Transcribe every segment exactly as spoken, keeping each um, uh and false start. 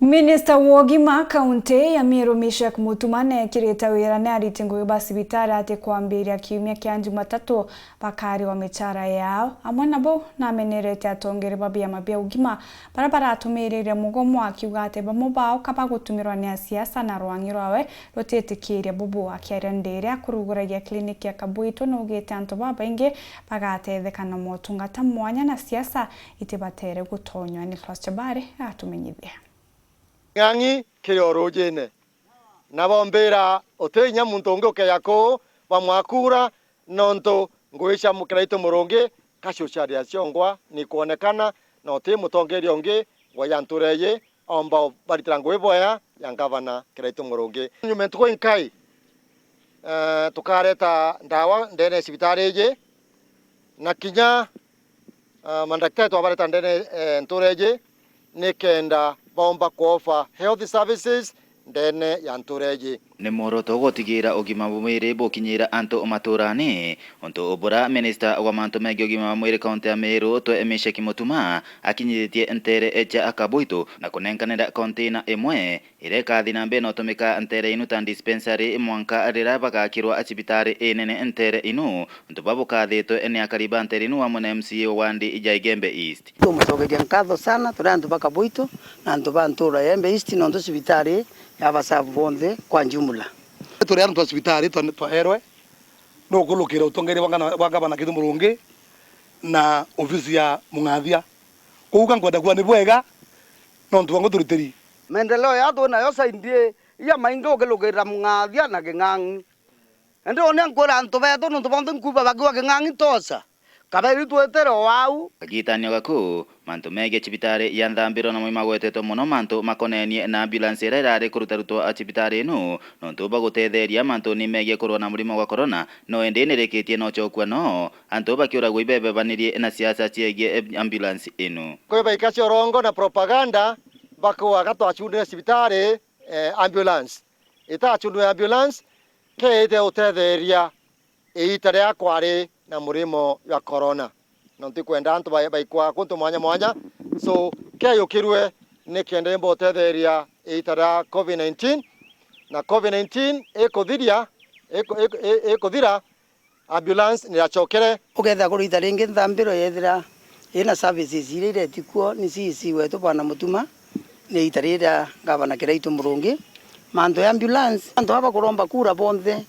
Minista wa ugima kaunti ya Meru Meshack Mutuma neekirite wira ni ariti ngugi ba cibitari ati kwambiria kiumia kia Jumatatu bakariwa michara yao. Amwe nabo namenerete atongeri ba biama bia ugima baria baratumirire mugomo, akiuga ati bamwe bao ka bagutumirwa ni asiasa na rwang'i rwawe rutitikiria bubu. Akiaria ndiri akuruguragia kliniki ya Kabwitu, naugite antu babaingi bagatetheka na motungata mwanya na siasa itibatere gutonywa. Nicholas Chabari atumenyithia. Ng'ang'i kiri o rujine, na bombira uti inya muntu ungi ukeja kuu bamwakura, nontu ngugi cia Kiraitu Murungi ka ciucaria ciongwa nikwonekana, na uti mutongeria ungi wa ya ntura iji omba baritira ngugi boya ya ngavana Kiraitu Murungi. Nyuma ntuku inkai, eh, tukareta ndawa ndene ya cibitari iji, na kinya, ah, mandakitari twabareta ndene, eh, ntura iji, nikenda baumba kuofa health services ndene ya ntura iji. Ni mworoto gutigira ugima bwa mwiri bukinyira antu maturani, untu bura minista wa mantu megie ugima bwa mwiri kaunti ya Meru, twe Meshack Mutuma, akinyithitie ntere cia Kabwitu na kunenkanira konteina imwe iria ikathi na mbere na utumika ntere inu ta dispensary mwanka riria bagakirwa cibitari inene ntere inu. Untu bau bukathitwe ni akari ba ntere inu amwe na M C A wa wandi ya Igembe East. Tumucokeria nkatho sana turi antu ba Kabwitu na antu ba ntura ya Igembe East, nontu cibitari ya basabu bonthe kwa jumla. Turi antu ba cibitari twa-, twaerwe nukulukira utongeria bwa ngana-, bwa ngavana Kiraitu Murungi na ofisi ya Mung'athia. Kuuga nkwenda kuuga ni bwega nontu bwa nguturitiri. Maendeleo ya twi nayo saindi ii ya maingi ukilukirira Mung'athia na King'ang'i. Indi uuni nkwira antu betu nontu bonthe nkuuba bakiuga King'ang'i tosa, kabeeri twitire o au. Kagitanio gaku, mantu megie cibitari ya Nthambiro namo imagwetetwe mono, mantu makonenie na ambulance iria irari kurutarutwa a cibitari inu, nontu bwa gutetheria mantuni megie kurua na murimo gwa corona, no indi nirikitie na ucokua no antu bakiuragwa ibebebanirie na siasa ciegie ambulance inu. Kwi baikacia urongo na propaganda, bakuaga twacundire cibitari, eh, ambulance. Itacundwe ambulance, keite utetheria iita riria kwari na murimo jwa corona. No ntikwenda antu ba-, baikwa kuntu mwanya mwanya. So, keyukirwe ni kenda imba utetheria iita ria covid nineteen. Na covid nineteen ikuthiria, iku-, iku-, i-, ikuthira, ambulance niracokere. Ukethira kuru iita ringi Nthambiro yethira ina services iria ireti kuo ni C E C wetu Bwana Mutuma, ni iita riria ngavana Kiraitu Murungi. Mantu ya ambulance, antu aba bakuromba kura bonthe,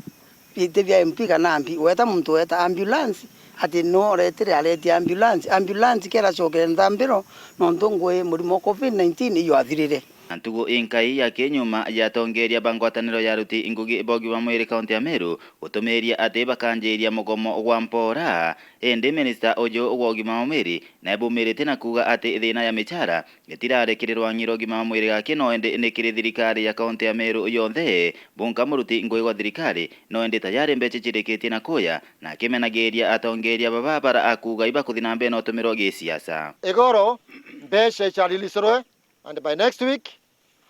biti bia M P kana ambi, weta muntu weta ambulance, ati no oretire areti ambulance. Ambulance keracokere Nthambiro, nontu ngui murimo wa covid nineteen iyo athirire. Na ntugu inkai ya kinyuma ya atongeria ba ngwataniro ya aruti ngugi ba ugima mwiri kaunti ya Meru gutumiria ati bakanjiria mugomo gwa mpora, indi minista uju wa ugima wa mwiri nae bumiritie na kuuga ati thina ya michara itirari kiri rwang'i rwa ugima wa mwiri gaki, no indi ni kiri thirikari ya kaunti ya Meru yonthe. Bunka muruti ngugi gwa thirikari, no indi tayari mbeca cirikitie na kuya, na akimenagiria atongeria baba bara akuuga ibakuthi na mbere na utumirwa gisiasa. Igoro, mbeca icarilicerwe, and by next week,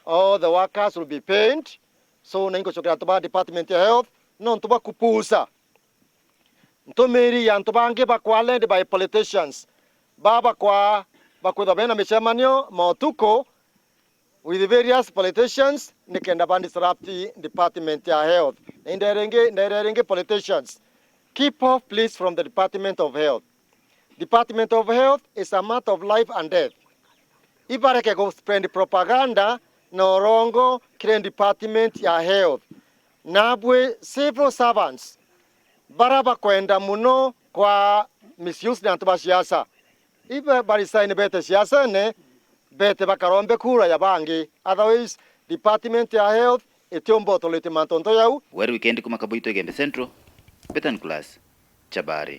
all the workers will be paid. So, na ingucokera antu ba department ya health, nontu bwa kupuusa ntumiri ya antu bangi bakwa led by politicians. Ba bakwa bakwithwa bena micemanio mautuku with various politicians, nikenda ba disrupt department ya health. Na indaira ingi, ndaira ingi politicians, keep off please from the Department of Health. Department of Health is a matter of life and death. Ibareke gu spread propaganda na urongo kiri department ya health. Nabwi civil servants bara bakwenda muno kwa misuse na antu ba siasa, ibe ba resign bete siasene, bete bakarombe kura ya bangi. Otherwise, department ya health itiumba utorite mantu nto yau. Weru Weekend kuma Kabuito, Igembe Central, Betan Class, Chabari.